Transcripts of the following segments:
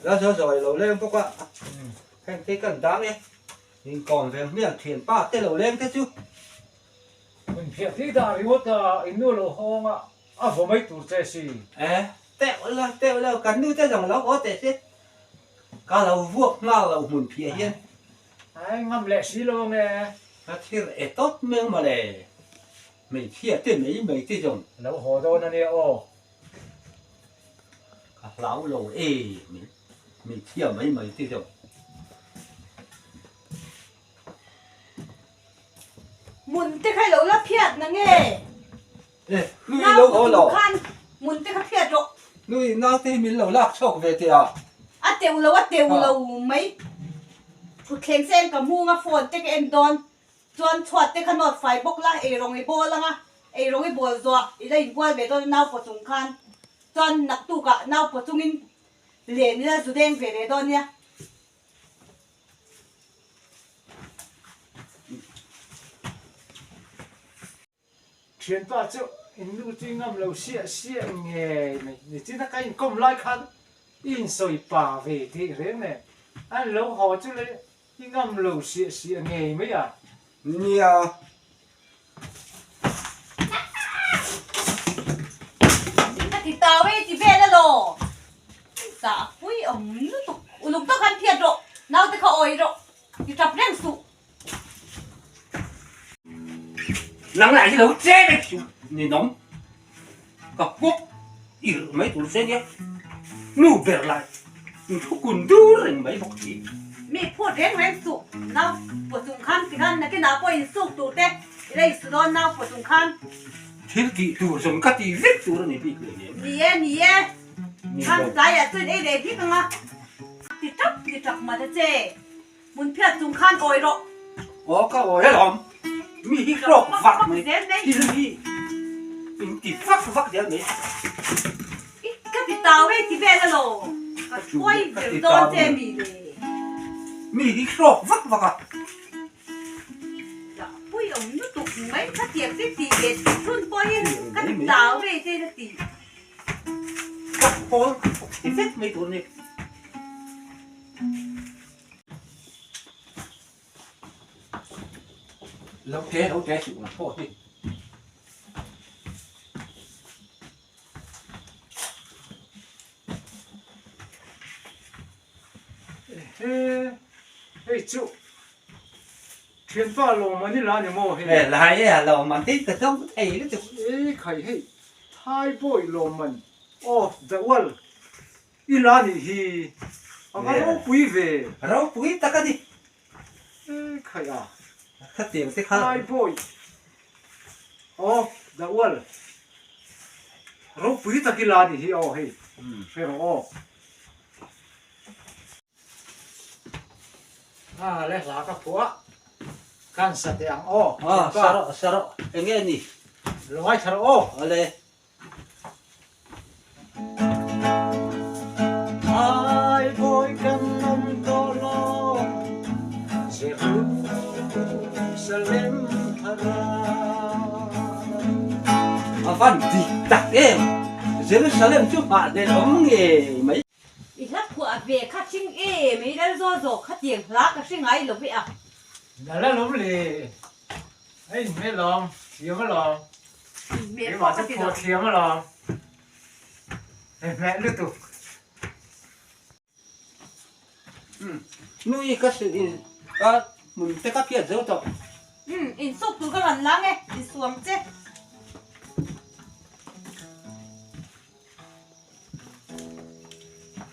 La zo zo lo leng bawk a, heng te kan dang e, inkawm ve hmiang thianpa te lo leng te chu. Hun phiah tih dah ringawt a, in nu lo hawng a, a vaw mai tur che si. E, teuh lo, teuh lo, kan nu te zawng lo aw teh se, ka lo vuak nghal lo hmun phiah hian. Ai, ngam leh si lo ang e. Ka thir e tawp meng mawle, hmeichhia te mai mai te zawng. Lo haw dawn a nia aw. Ka hlau lo e mai, hmeichhia mai mai te zawng. Mun te kha i lo la phiat na nge? E, nui lo haw lo. Khan mun te kha phiat rawh. Nui naute hi min lo lak chhawk ve teh a. A teuh lo, a teuh lo mai. Thutthleng sen ka hmung a, phone te ka en dawn. Chuan chhuat te kha nawt fai bawk la, eirawng i bawl ang a, eirawng i bawl zuah i la inbual ve dawn a nau paw chung khan. Chuan naktukah nau paw chungin len ila zu deng ve leh dawn nia. Thianpa chu in nu chu i ngam lo siah siah ngei mai. Nichina ka inkawm lai khan i insawi pa ve theih reng nen an lo haw chu le i ngam lo siah siah ngei mai a. Nia. Ka ti tau e ti vel alaw. Zah pui awm lutuk. Uluk tawk khan phiat rawh. Naute kha awi rawh. Ti tap reng suh. Nang lah hi lo che vek suh ninawm. Ka pawk irh mai tur che nia. Nu ber lai in thu kun dur reng mai bawk si. Mi phut reng reng suh nau paw chung khan ti khan nakinah pawh in suk tur te i la insu dawn nau paw chung khan. Thil tih tur zawng ka ti vek tur a ni bik leh nen. Ni e ni e khan tlaiah chuan ei leh bik ang a. Ti tap ti tap mah ta che. Hmun phiat chung khan awi rawh. Aw ka awi alawm. Mi hi hrawk vak mai. Thil hi in ti vak vak zel mai. I ka ti tau e ti vel alaw. Ka thuai ber dawn che mi le. Mi hi hrawk vak vak a. Lah pui awm lutuk mai kha tiang che ti ve thun pawhin ka ti tau ve che na ti. Ka hawl ti vek mai tur a ni. Lo te lo te suh ang pawh hi. Ehe hei chu thianpa lawm an i la ni maw hei. E lai e a lawm an tih ka zawng thei lutuk. E khai hei Thai boy lawmman of the world I la nih hi a va ropui ve. Ropui tak a ni. E khaih a. Khatiang te kha. Thai boy of the world. Ropui tak i la nih hi aw hei. Hre rawh aw. A le hla ka phuah. Khan sa teh ang aw. A sa rawh sa rawh. Enge ni? Lo ngaithla rawh aw. Awle. Ai bawi kan awm tawh lo Jerusalem thara. A van dik tak em! Jerusalem chu hmah hlen awm ngei mai. I hla phuah ve kha hring em ei lal zaw zaw kha tiang hla ka hre ngai lo ve a. Nala lawm le, a inhmeh lawm, thiam alawm. Keimah chu phuah thiam alawm. Hmeh lutuk. Nui ka hrilh in ka hmun te ka phiat zo tawh. Umm in suk tur ka rawn lang e, in suam che.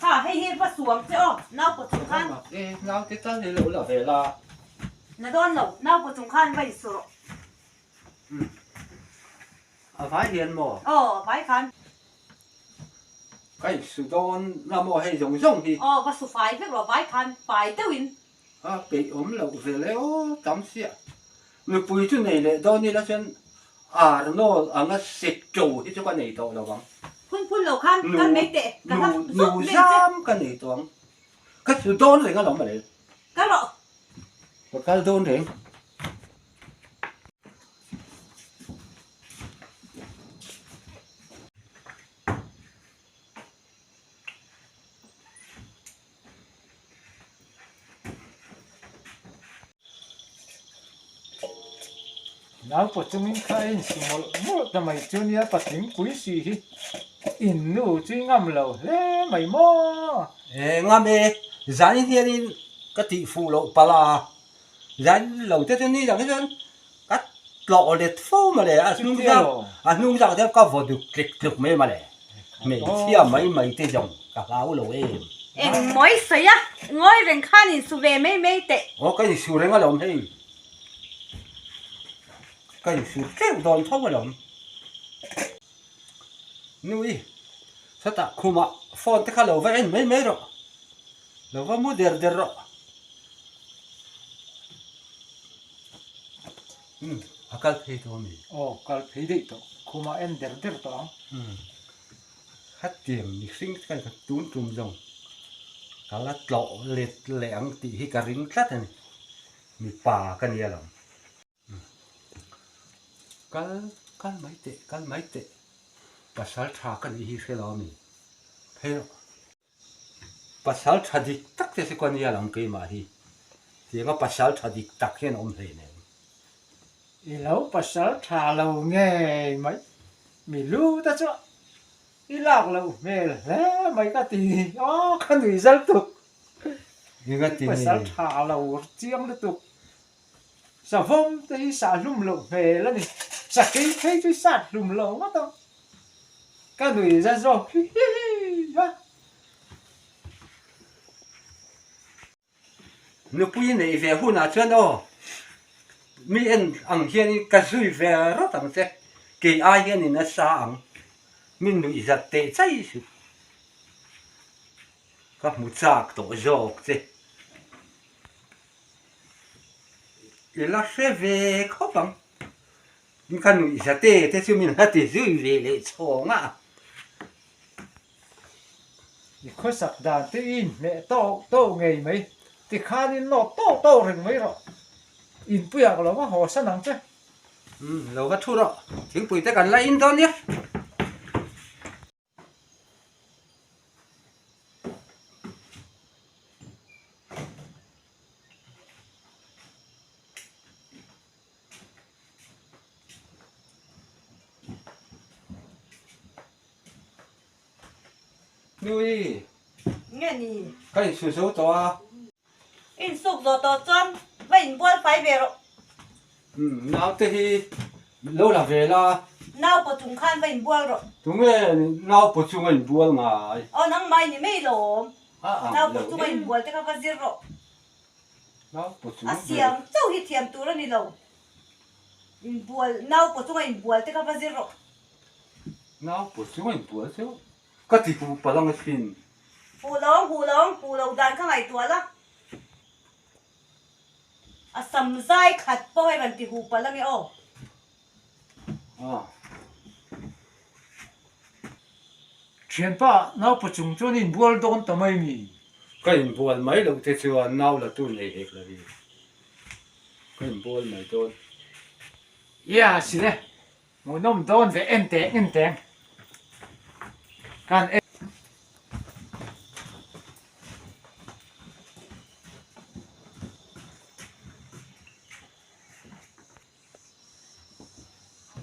Ha hei hi va suam che aw, nau paw chung khan. E nau te tal hi lo la ve la. Na dawn lo, nau paw chung khan va in su rawh. A vai hian maw? Aw, a vai khan. Ka insu dawn na maw hei zawng zawng hi? Aw, va su fai vek rawh, vai khan fai deuhin. A peih awm loh vel e aw, tam siah. Nupui chu nei leh dawn ila chuan Arnold anga sek ṭo hi chu ka nei tawh lo ang. Phun phun lo khan kan mai teh, ka hlap zawk mai che. Nu zam ka nei tawh ang. Ka su dawn reng alawm a le. Kal rawh. Ka kal dawn reng. Naupa chungin kha a insu mawlh mawlh ta mai chu nia patling pui si hi in nu chu i ngam lo hle mai maw? E ngam e, zanin hianin ka tih fuh loh palh a, zan lo te chu ni dang hi chuan ka tlawh let fo mawle, a hnung zak a hnung zak te ka vaw duk tlek tluk mai mawle, hmeichhia mai mai te zawng ka hlau lo em. Eng mawi sawi a, ngawi reng khan insu ve mai mai teh. Aw ka insu reng alawm hei. Ka insur teuh dawn tho alawm. Nui, sawtah khumah phone te kha lo va en mai mai rawh. Lo va mu der der rawh. Umm, a kal phei tawh ami? Aw, kal phei daih tawh. Khumah en der der tawh ang. Umm, hetiang mihring te khan tun tum zawng ka la tlawh let leh ang tih hi ka ring tlat a ni. Mipa ka nia lo. Kal kal mai teh, kal mai teh. Pasal tha ka nih hi hre lo a mi? Phei rawh. Pasal tha dik tak te chu ka nia lo ang keimah hi. Tianga pasal tha dik tak hian a awm hlei nen. I lo pasal tha lo ngei mai. Mi lu te chu i lak loh hmel hle mai ka ti. Aw ka nui zal tuk. Pasal tha lo chiang lutuk. Savawm te hi sah hlum loh hmel a ni. Sakei phei chu sat hlum lo ngawt ang. Ka nui za zawk hi hi a. Nupui neih ve hunah chuan aw mi en ang hianin ka zui ve rawt ang che. Kei ai hianin a sa ang. Mi nuih zat teh chai suh. Ka hmu chak tawh zawk che. I la hre ve khawp ang. Ka nuih za te te chu min la ti zui ve leh chhawng a. I khawsak dan te i inhmeh tawk tawk ngei mai. Tikhanin nawt tawk tawk reng mai rawh. Inpuiah ka lo va haw san ang che. Umm, lo va thu rawh. Thingpui te kan la in dawn nia. Nui. Nge ni? Ka insu zo tawh a. Insuk zawh tawh chuan va inbual fai ve rawh. Umm, naute hi lo la ve la. Nau paw chung khan va inbual rawh. Tunge nau paw chunga inbual ngai? Aw nangmah i ni mai lawm. Nau paw chunga inbual te kha va zir rawh. Nau paw chung A siam chauh hi thiam tur a ni lo. Inbual, nau paw chunga inbual te kha va zir rawh. Nau paw chunga inbual chu Ka ti huh palh ang asin. Huh lo ang, huh lo ang, huh lo dan ka ngaihtuah la. A sam zai khat pawh hei rawn ti huh palh ange aw. Ah. Thianpa, naupa chung chuan i inbual dawn ta mai mi? Ka inbual mai loh te chuan nau la tu nei hek lo i. Ka inbual mai dawn. Ia, sile. Hmuhnawm dawn ve en teng en teng kan en.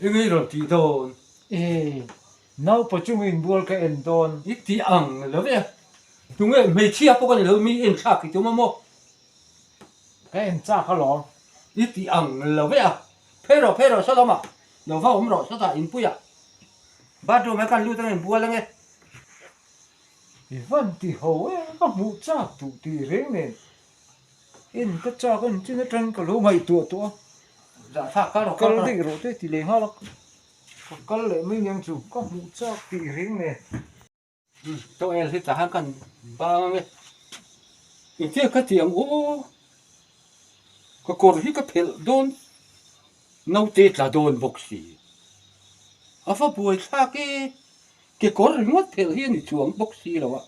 Eng i rawn tih dawn? E, naupa chunga inbual ka en dawn. I tih ang lo e. Tunge hmeichhia pawh ka ni lo, mi en thlak i tum a maw? Ka en chak alawm. I tih ang lo e a. Phei rawh, phei rawh Sodom ah, lo va awm rawh sawtah inpui ah. Bathroom ah khan lut ange inbual ange. I van ti ho e, ka hmuh chak duh tih reng nen en ka chak a nichin atangin ka lo ngaihtuah tawh a. Zahthlak kal rawh, kal Kal daih rawh te ti leh nghal a, ka kal leh mai aniang chu ka hmuh chak tih reng nen. Tawh el hi tah hian kan bang ange. Engtia ka ti ang aw, ka kawr hi ka phelh dawn naute tla dawn bawk si. A va buai thlak e, kekawr ringawt phelh hi a ni chuang bawk si lo a.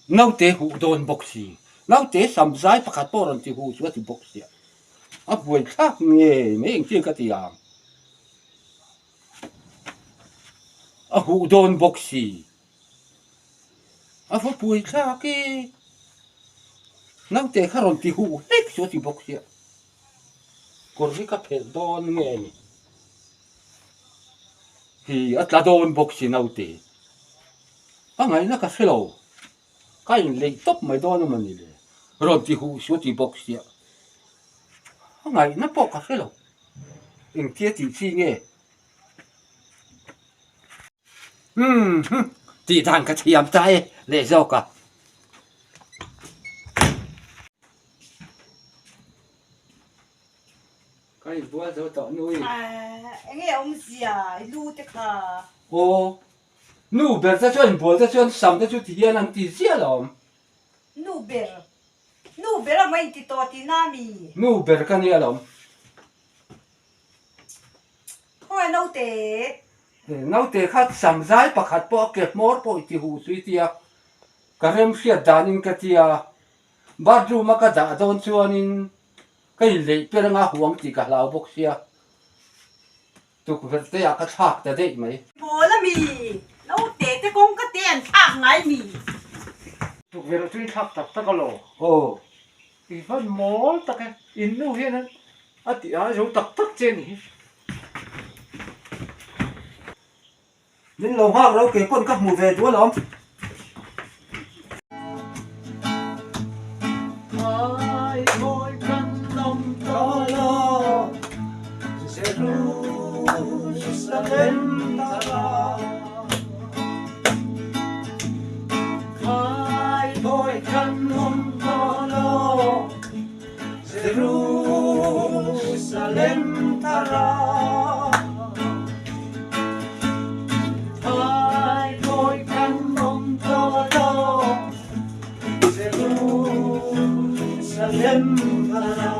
Naute huh dawn bawk si. Naute sam zai pakhat pawh rawn ti huh chu a ti bawk sia. A buai thlak ngei mai engtin ka ti ang. A huh dawn bawk si. A va pui thlak e. Naute kha rawn ti huh hlek chu a ti bawk sia. Kawr hi ka phelh dawn nge ni? Hi a tla dawn bawk si naute. A ngaihna ka hre lo. Ka inleih tawp mai dawn a mawni le? Rawn ti huh chu a ti bawk sia. A ngaihna pawh ka hre lo. Engtia tih chi nge? Umm tih dan ka thiam ta e leh zawk a. Ka inbual zo tawh nui. Enge awmzia i lu te kha. Aw nu ber te chuan inbual te chuan sam te chu ti hian an ti ziah alawm. Nu ber nu ber ang a inti tawh tihna mi? Nu ber ka nia alawm. Khawngaih naute. Naute kha sam zai pakhat pawh a ke hmawr pawh i ti huh chu i tia, ka rem hriat danin ka tia, bathroom a ka dah dawn chuanin ka inleih per anga huang tih ka hlau bawk sia, tukverh te ah ka thlak ta daih mai. Pawl a mi, naute te kawngka te an thlak ngai mi. Tukverh chu i thlak tak tak a lo. Aw. I van mawl tak e, in nu hian a ti a zo tak tak che a ni hi. Min lo nghak lo kei pawn ka hmu ve duh alawm. Jerusalem thara Thai kawi kan awm tawh lo Jerusalem thara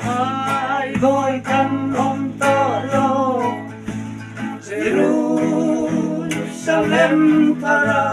Thai kawi kan awm tawh lo Jerusalem thara.